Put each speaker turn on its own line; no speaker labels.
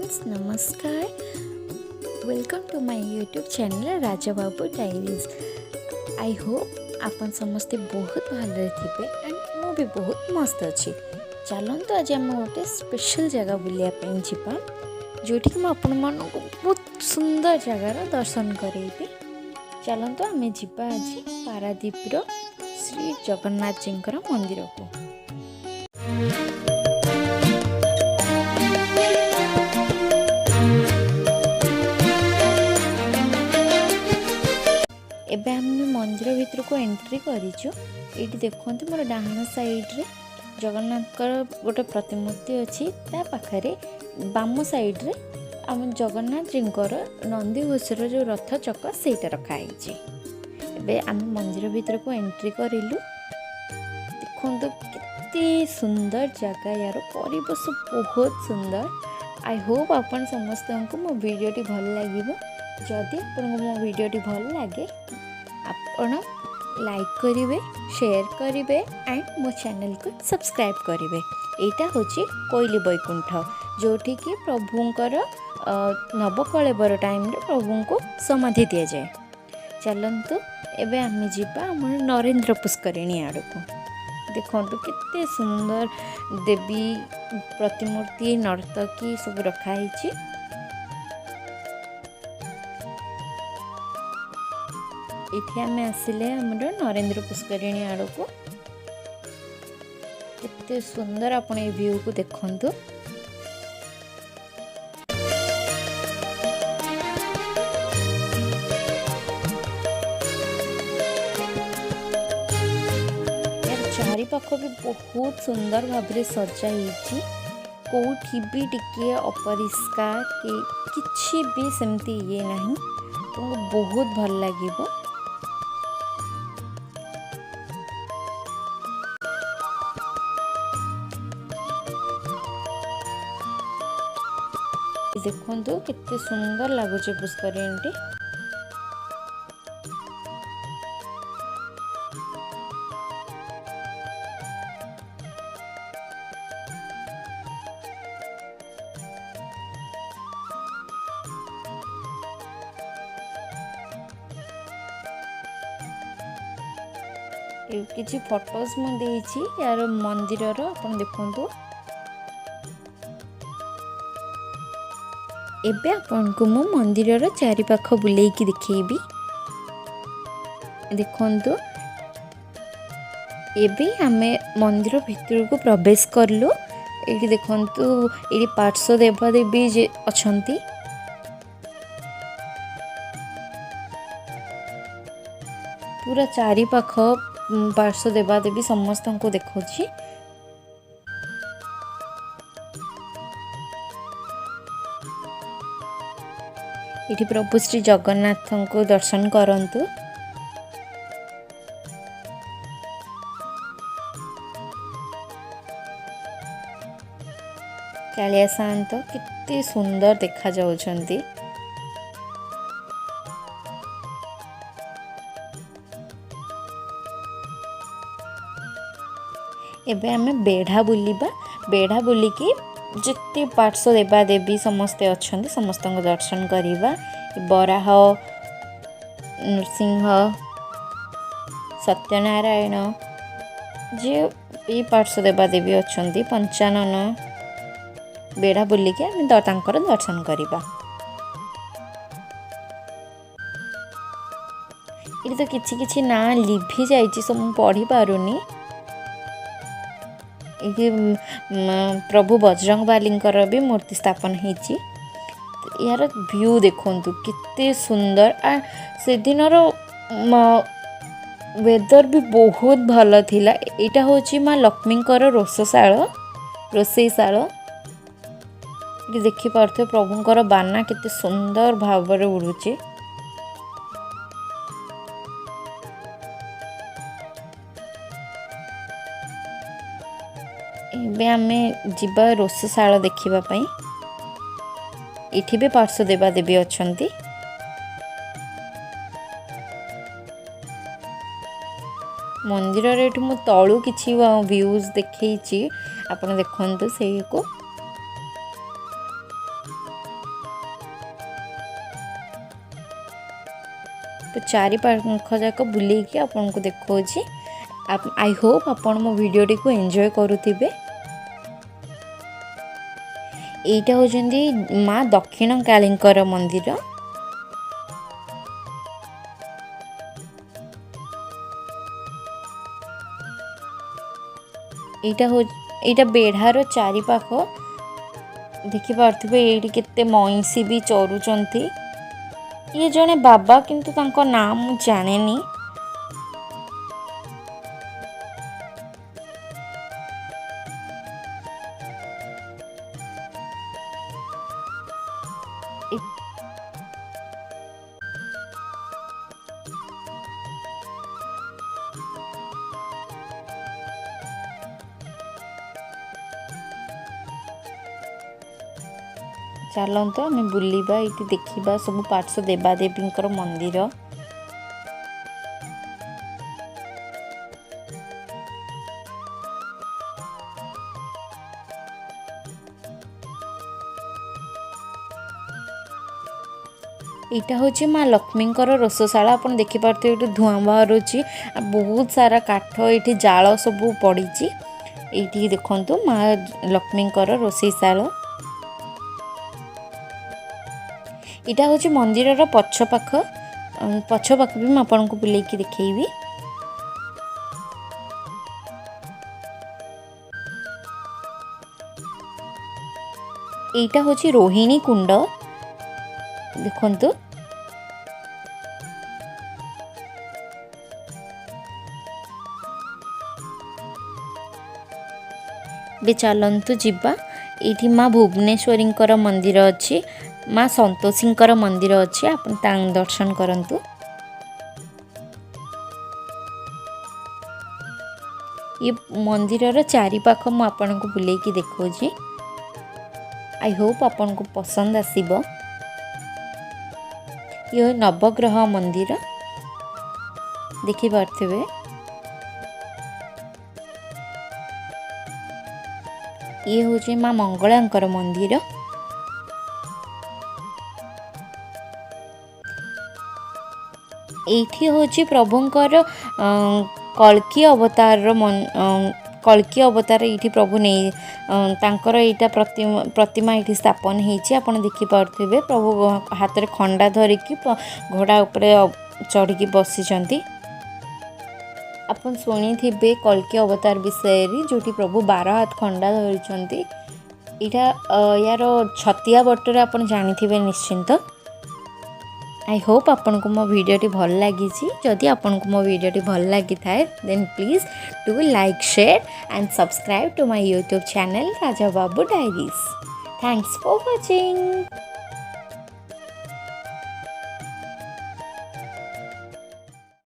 Friends, ନମସ୍କାର। Welcome to my YouTube channel Rajababu diaries. I Hope ଆପଣ ସମସ୍ତେ ବହୁତ ଭଲରେ ଥିବେ ଆଣ୍ଡ ମୁଁ ବି ବହୁତ ମସ୍ତ ଅଛି। ଚାଲନ୍ତୁ, ଆଜି ଆମେ ଗୋଟେ ସ୍ପେଶାଲ୍ ଜାଗା ବୁଲିବା ପାଇଁ ଯିବା, ଯେଉଁଠିକି ମୁଁ ଆପଣମାନଙ୍କୁ ବହୁତ ସୁନ୍ଦର ଜାଗାର ଦର୍ଶନ କରେଇବି। ଚାଲନ୍ତୁ, ଆମେ ଯିବା ଆଜି ପାରାଦ୍ୱୀପର ଶ୍ରୀ ଜଗନ୍ନାଥଜୀଙ୍କର ମନ୍ଦିରକୁ। ଏବେ ଆମେ ମନ୍ଦିର ଭିତରକୁ ଏଣ୍ଟ୍ରି କରିଛୁ। ଏଇଠି ଦେଖନ୍ତୁ, ମୋର ଡାହାଣ ସାଇଡ଼୍ରେ ଜଗନ୍ନାଥଙ୍କର ଗୋଟେ ପ୍ରତିମୂର୍ତ୍ତି ଅଛି। ତା ପାଖରେ ବାମ ସାଇଡ଼୍ରେ ଆମ ଜଗନ୍ନାଥଜୀଙ୍କର ନନ୍ଦିଘୋଷର ଯେଉଁ ରଥ ଚକ, ସେଇଟା ରଖାହେଇଛି। ଏବେ ଆମେ ମନ୍ଦିର ଭିତରକୁ ଏଣ୍ଟ୍ରି କରିଲୁ। ଦେଖନ୍ତୁ, କେତେ ସୁନ୍ଦର ଜାଗା, ୟାର ପରିବେଶ ବହୁତ ସୁନ୍ଦର। I Hope ଆପଣ ସମସ୍ତଙ୍କୁ ମୋ ଭିଡ଼ିଓଟି ଭଲ ଲାଗିବ। ଯଦି ଆପଣଙ୍କୁ ମୋ ଭିଡ଼ିଓଟି ଭଲ ଲାଗେ, ଆପଣ ଲାଇକ୍ କରିବେ, ସେୟାର କରିବେ ଆଣ୍ଡ ମୋ ଚ୍ୟାନେଲକୁ ସବସ୍କ୍ରାଇବ୍ କରିବେ। ଏଇଟା ହେଉଛି କୋଇଲି ବୈକୁଣ୍ଠ, ଯେଉଁଠିକି ପ୍ରଭୁଙ୍କର ନବକଳେବର ଟାଇମ୍ରେ ପ୍ରଭୁଙ୍କୁ ସମାଧି ଦିଆଯାଏ। ଚାଲନ୍ତୁ, ଏବେ ଆମେ ଯିବା ଆମର ନରେନ୍ଦ୍ର ପୁଷ୍କରିଣୀ ଆଡ଼କୁ। ଦେଖନ୍ତୁ, କେତେ ସୁନ୍ଦର ଦେବୀ ପ୍ରତିମୂର୍ତ୍ତି, ନର୍ତ୍ତକୀ ସବୁ ରଖାହେଇଛି। ଏଠି ଆମେ ଆସିଲେ ଆମର ନରେନ୍ଦ୍ର ପୁଷ୍କରିଣୀ ଆଡ଼କୁ। କେତେ ସୁନ୍ଦର, ଆପଣ ଏଇ ଭ୍ୟୁକୁ ଦେଖନ୍ତୁ। ଏହାର ଚାରିପାଖ ବି ବହୁତ ସୁନ୍ଦର ଭାବରେ ସଜା ହେଇଛି। କେଉଁଠି ବି ଟିକିଏ ଅପରିଷ୍କାର କି କିଛି ବି ସେମିତି ଇଏ ନାହିଁ। ଆପଣଙ୍କୁ ବହୁତ ଭଲ ଲାଗିବ। ଦେଖନ୍ତୁ, କେତେ ସୁନ୍ଦର ଲାଗୁଛି ପୁଷ୍କରିଣୀଟି। କିଛି ଫଟୋସ୍ ମୁଁ ଦେଇଛି ୟାର ମନ୍ଦିରର, ଆପଣ ଦେଖନ୍ତୁ। ଏବେ ଆପଣଙ୍କୁ ମୁଁ ମନ୍ଦିରର ଚାରିପାଖ ବୁଲେଇକି ଦେଖେଇବି। ଦେଖନ୍ତୁ, ଏବେ ଆମେ ମନ୍ଦିର ଭିତରକୁ ପ୍ରବେଶ କଲୁ। ଏଇଠି ଦେଖନ୍ତୁ, ଏଇଠି ପାର୍ଶ୍ୱ ଦେବାଦେବୀ ଯେ ଅଛନ୍ତି। ପୁରା ଚାରିପାଖ ପାର୍ଶ୍ୱ ଦେବାଦେବୀ ସମସ୍ତଙ୍କୁ ଦେଖାଉଛି। ଏଠି ପ୍ରଭୁ ଶ୍ରୀ ଜଗନ୍ନାଥଙ୍କୁ ଦର୍ଶନ କରନ୍ତୁ। କାଳିଆ ସାଆନ୍ତ କେତେ ସୁନ୍ଦର ଦେଖାଯାଉଛନ୍ତି। ଏବେ ଆମେ ବେଢ଼ା ବୁଲିବା। ବେଢ଼ା ବୁଲିକି ଯେତେ ପାର୍ଶ୍ୱ ଦେବାଦେବୀ ସମସ୍ତେ ଅଛନ୍ତି, ସମସ୍ତଙ୍କୁ ଦର୍ଶନ କରିବା। ବରାହ, ନୃସିଂହ, ସତ୍ୟନାରାୟଣ, ଯିଏ ଏଇ ପାର୍ଶ୍ୱ ଦେବାଦେବୀ ଅଛନ୍ତି, ପଞ୍ଚାନନ, ବେଢ଼ା ବୁଲିକି ଆମେ ତାଙ୍କର ଦର୍ଶନ କରିବା। ଏଠି ତ କିଛି କିଛି ନାଁ ଲିଭି ଯାଇଛି, ସବୁ ମୁଁ ପଢ଼ିପାରୁନି। ଏଇଠି ପ୍ରଭୁ ବଜରଙ୍ଗବାଲିଙ୍କର ବି ମୂର୍ତ୍ତି ସ୍ଥାପନ ହେଇଛି। ଏହାର ଭ୍ୟୁ ଦେଖନ୍ତୁ, କେତେ ସୁନ୍ଦର। ସେଦିନର ୱେଦର ବି ବହୁତ ଭଲ ଥିଲା। ଏଇଟା ହେଉଛି ମା ଲକ୍ଷ୍ମୀଙ୍କର ରୋଷଶାଳ, ରୋଷେଇଶାଳ। ଏଠି ଦେଖିପାରୁଥିବେ, ପ୍ରଭୁଙ୍କର ବାନା କେତେ ସୁନ୍ଦର ଭାବରେ ଉଡ଼ୁଛି। ଏବେ ଆମେ ଯିବା ରୋଷଶାଳ ଦେଖିବା ପାଇଁ। ଏଠି ବି ପାର୍ଶ୍ୱ ଦେବାଦେବୀ ଅଛନ୍ତି। ମନ୍ଦିରରେ ଏଠି ମୁଁ ତଳୁ କିଛି ଭ୍ୟୁଜ୍ ଦେଖେଇଛି, ଆପଣ ଦେଖନ୍ତୁ ସେଇକୁ। ଚାରି ପାଖ ଯାକ ବୁଲେଇକି ଆପଣଙ୍କୁ ଦେଖାଉଛି। I Hope ଆପଣ ମୋ ଭିଡ଼ିଓଟିକୁ ଏନ୍ଜୟ କରୁଥିବେ। ଏଇଟା ହେଉଛନ୍ତି ମା ଦକ୍ଷିଣ କାଳୀଙ୍କର ମନ୍ଦିର। ଏଇଟା ହେଉଛି, ଏଇଟା ବେଢ଼ାର ଚାରିପାଖ ଦେଖିପାରୁଥିବେ। ଏଇଠି କେତେ ମଇଁଷି ବି ଚରୁଛନ୍ତି। ଇଏ ଜଣେ ବାବା, କିନ୍ତୁ ତାଙ୍କ ନାଁ ମୁଁ ଜାଣେନି। ଚାଲନ୍ତୁ ଆମେ ବୁଲିବା, ଏଇଠି ଦେଖିବା ସବୁ ପାର୍ଶ୍ୱ ଦେବାଦେବୀଙ୍କର ମନ୍ଦିର। ଏଇଟା ହେଉଛି ମା ଲକ୍ଷ୍ମୀଙ୍କର ରୋଷଶାଳା। ଆପଣ ଦେଖିପାରୁଥିବେ ଏଇଠି ଧୂଆଁ ବାହାରୁଛି, ବହୁତ ସାରା କାଠ ଏଇଠି ଜାଳ ସବୁ ପଡ଼ିଛି। ଏଇଠି ଦେଖନ୍ତୁ ମା ଲକ୍ଷ୍ମୀଙ୍କର ରୋଷେଇଶାଳ। ଏଇଟା ହେଉଛି ମନ୍ଦିରର ପଛ ପାଖ। ପଛ ପାଖ ବି ମୁଁ ଆପଣଙ୍କୁ ବୁଲେଇକି ଦେଖେଇବି। ଏଇଟା ହେଉଛି ରୋହିଣୀ କୁଣ୍ଡ, ଦେଖନ୍ତୁ। ଏବେ ଚାଲନ୍ତୁ ଯିବା। ଏଇଠି ମା ଭୁବନେଶ୍ୱରୀଙ୍କର ମନ୍ଦିର ଅଛି, ମା ସନ୍ତୋଷୀଙ୍କର ମନ୍ଦିର ଅଛି, ଆପଣ ତାଙ୍କୁ ଦର୍ଶନ କରନ୍ତୁ। ଇଏ ମନ୍ଦିରର ଚାରିପାଖ ମୁଁ ଆପଣଙ୍କୁ ବୁଲେଇକି ଦେଖାଉଛି। I Hope ଆପଣଙ୍କୁ ପସନ୍ଦ ଆସିବ। ଇଏ ନବଗ୍ରହ ମନ୍ଦିର ଦେଖିପାରୁଥିବେ। ଇଏ ହେଉଛି ମା ମଙ୍ଗଳାଙ୍କର ମନ୍ଦିର। ଏଇଠି ହେଉଛି ପ୍ରଭୁଙ୍କର କଳ୍କୀ ଅବତାରର, କଳ୍କୀ ଅବତାର ଏଇଠି ପ୍ରଭୁ ନେଇ ତାଙ୍କର ଏଇଟା ପ୍ରତିମା ଏଇଠି ସ୍ଥାପନ ହେଇଛି। ଆପଣ ଦେଖିପାରୁଥିବେ ପ୍ରଭୁ ହାତରେ ଖଣ୍ଡା ଧରିକି ଘୋଡ଼ା ଉପରେ ଚଢ଼ିକି ବସିଛନ୍ତି। ଆପଣ ଶୁଣିଥିବେ କଳ୍କୀ ଅବତାର ବିଷୟରେ, ଯେଉଁଠି ପ୍ରଭୁ 12 ହାତ ଖଣ୍ଡା ଧରିଛନ୍ତି। ଏଇଟା ୟାର ଛତିଆ ବଟରେ ଆପଣ ଜାଣିଥିବେ ନିଶ୍ଚିନ୍ତ। I Hope ଆପଣଙ୍କୁ ମୋ ଭିଡ଼ିଓଟି ଭଲ ଲାଗିଛି। ଯଦି ଆପଣଙ୍କୁ ମୋ ଭିଡ଼ିଓଟି ଭଲ ଲାଗିଥାଏ, then please do like, share and subscribe to my YouTube channel Rajababu Diaries. Thanks for watching.